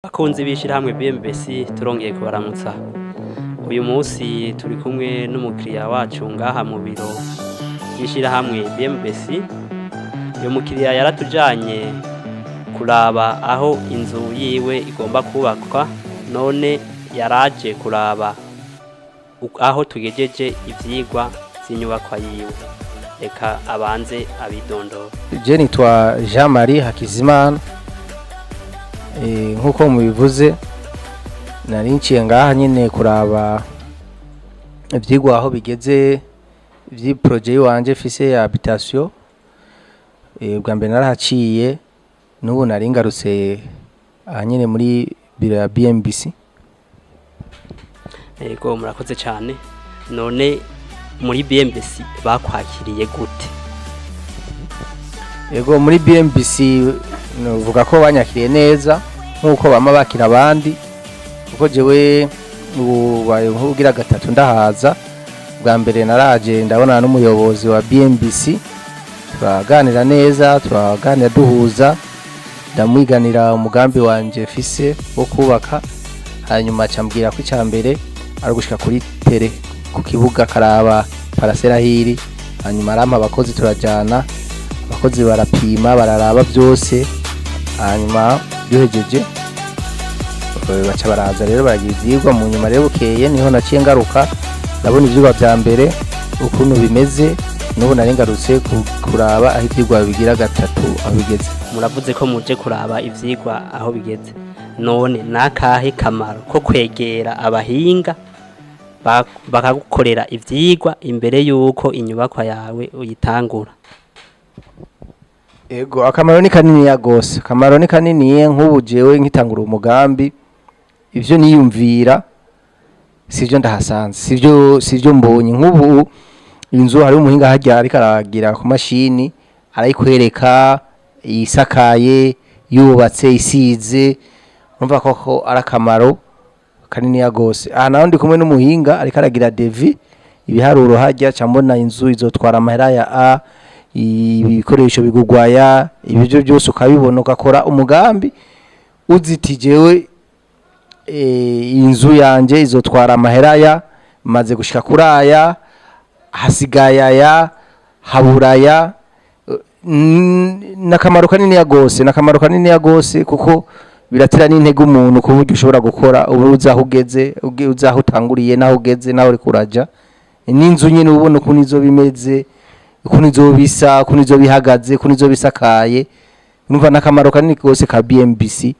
Bakunzi b'ishirahamwe BMBC, turongeye kubaramutsa. Uyu munsi turi kumwe n'umukiriya wacu ngaha mu biro by'ishirahamwe BMBC. Uyu mukiriya yaratujanye kuraba aho inzu yiwe igomba kubakwa, none yaraje kuraba aho tugejeje ivyigwa vy'inyubakwa yiwe. Reka abanze abidondora. Je nitwa Jean Marie Hakizimana. Nk'uko mubivuze, nari nciye ngaha nyine kuraba ivyigwa aho bigeze vy'iprojet yiwanje mfise ya habitation. Bwa mbere narahaciye, n'ubu nari ngarutse aha nyine muri biro ya BMBC. Yego, murakoze cyane. None muri BMBC bakwakiriye gute? Yego, muri BMBC novuga ko banyakiriye neza nk'uko bama bakira abandi, kuko jewe ubu baye nk'ugira gatatu ndahaza. Bwa mbere naraje ndabonana n'umuyobozi wa BMBC, turaganira neza, turaganira duhuza, ndamwiganira umugambi wanje mfise wo kubaka. Hanyuma acambwira ko icya mbere ari ugushika kuri terrain, ku kibuga, karaba parcelle ahiri. Hanyuma arampa abakozi, turajana, abakozi barapima, bararaba byose. Hanyuma duhejeje, baca baraza rero baragira ivyigwa. Mu nyuma rero bukeye niho naciye ngaruka, ndabona ivyigwa vya mbere ukuntu bimeze. N'ubu nari ngarutse kuraba aho ivyigwa bigira gatatu aho bigeze. Muravuze ko muje kuraba ivyigwa aho bigeze. None nakahe kamaro ko kwegera abahinga bakagukorera ivyigwa imbere yuko inyubakwa yawe uyitangura? Ego, akamaro ni kaniniya gose, akamaro ni kaniniya. Nk'ubu jewe nkitangura umugambi, ivyo niyumvira sivyo ndahasanze, sivyo mbonye. Nk'ubu inzu, hari umuhinga harya ariko aragira ku mashini, arayikwereka isakaye, yubatse, isize. Urumva koko ari akamaro kaniniya gose. Aha naho ndi kumwe n'umuhinga ariko aragira devis, ibiharuro harya, ca mbona inzu izotwara amahera ya a ibikoresho bigugwaya, ibyo byose ukabibona, ugakora umugambi uziti jewe inzu yanje izotwara amahera ya, maze gushika kuri aya, hasigaye aya, haburaya. N'akamaro kaniniya gose, n'akamaro kaniniya gose, kuko biratera n'intege umuntu ku buryo ushobora gukora ubu uzi aho ugeze, uzi aho utanguriye n'aho ugeze n'aho uriko uraja. N'inzu nyine ubona ukuntu izoba imeze, ukuntu izoba isa, ukuntu izoba ihagaze, ukuntu izoba isakaye. Numva n'akamaro kanini gose ka BMBC.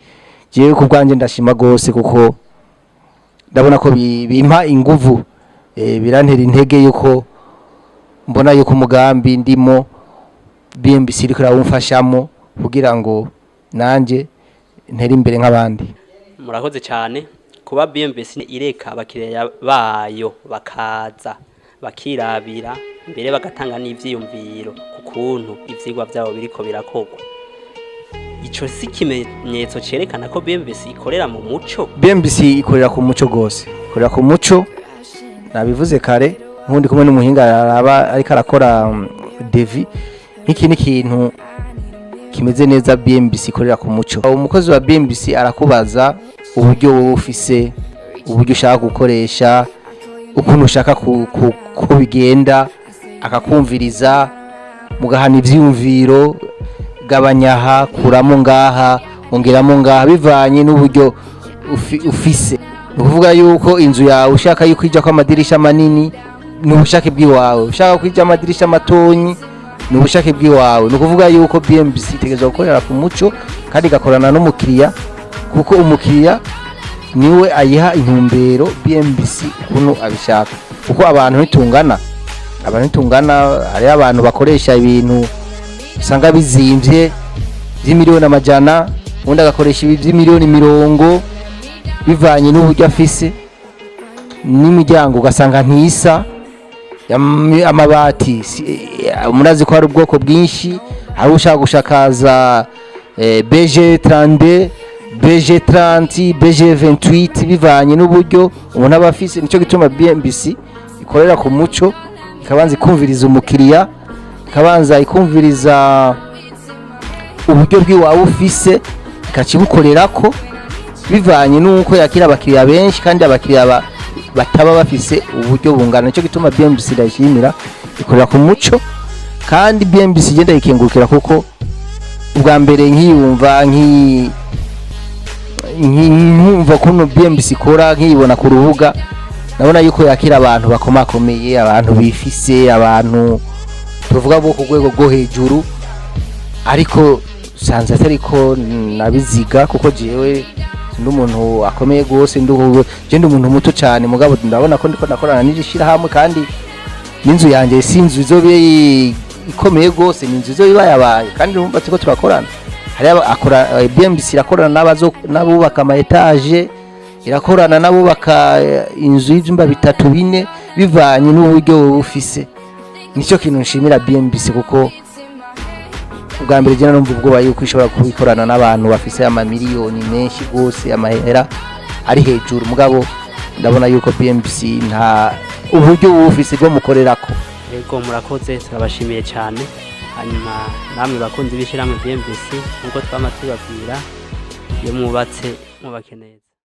Jewe ku bwanjye ndashima gose, kuko ndabona ko bimpa inguvu, birantera intege yuko mbona yuko umugambi ndimo BMBC iriko irawumfashamo kugira ngo nanje ntere imbere nk'abandi. Murakoze cyane. Kuba BMBC ireka abakiriya bayo bakaza bakirabira mbere bagatanga n'ivyiyumviro ku kuntu ivyigwa vyabo biriko birakorwa, ico si ikimenyetso cerekana ko BMBC ikorera mu muco? BMBC ikorera ku muco gose, ikorera ku muco. Nabivuze kare, nk'undi kumwe n'umuhinga araba ariko arakora devis. Nk'iki ni ikintu kimeze neza, BMBC ikorera ku muco. Umukozi wa BMBC arakubaza uburyo wowe ufise, uburyo ushaka gukoresha, ukuntu ushaka ko bigenda, akakumviriza, mugahana ivyiyumviro: gabanya aha, kuramo ngaha, ongeramo ngaha, bivanye n'uburyo ufise. Ni ukuvuga yuko inzu yawe ushaka yuko ijako amadirisha manini, ni ubushake bw'iwawe; ushaka ko ija amadirisha matonyi, ni ubushake bw'iwawe. Ni ukuvuga yuko BMBC itegerezwa gukorera ku muco kandi igakorana n'umukiriya, kuko umukiriya niwe ayiha intumbero BMBC ukuntu abishaka, kuko abantu ntitungana, abantu ntitungana. Hariho abantu bakoresha ibintu usanga bizimvye vy'imiliyoni amajana, undi agakoresha ibi vy'imiliyoni mirongo, bivanye n'uburyo afise. N'imiryango ugasanga ntisa, amabati murazi ko hari ubwoko bwinshi: hari ushaka gushakaza BG 32, BG 30, BG 28, bivanye n'uburyo umuntu aba afise. Nico gituma BMBC ikorera ku muco, ikabanza ikumviriza umukiriya, ikabanza ikumviriza uburyo bw'iwawe ufise, ikakibukorerako. Bivanye n'uko yakira abakiriya benshi kandi abakiriya bataba bafise uburyo bungana. Nicyo gituma BMBC ndayishimira, ikorera ku muco. Kandi BMBC igenda yikengurukira, kuko ubwa mbere nkiyumva nkumva kuno BMBC ikora, nkiyibona ku rubuga, ndabona yuko yakira abantu bakomakomeye, abantu bifise, abantu tuvuga bo ku rwego rwo hejuru. Ariko sanze atariko nabiziga, kuko jewe ndi umuntu akomeye gose, je ndi umuntu muto cyane. Mugabo ndabona ko ndiko nakorana n'iri shirahamwe, kandi n'inzu yanjye si inzu izobe ikomeye gose, ni inzu izobe ibayabaye. Kandi urumva turiko turakorana, hari akora BMBC irakorana n'abubaka ama étages, irakorana n'abubaka inzu y'ivyumba bitatu, bine, bivanye n'uburyo wowe ufise. Nicyo kintu nshimira BMBC, kuko ubwa mbere jya numva ubwoba yuko ishobora kubikorana n'abantu bafise amamiliyoni menshi gose, amahera ari hejuru. Mugabo ndabona yuko BMBC nta uburyo bufise bwo mukorerako. Yego, murakoze, turabashimiye cyane. Hanyuma namwe bakunzi b'ishyirahamwe BMBC, nkuko twama tubabwira, iyo mwubatse mwubake neza.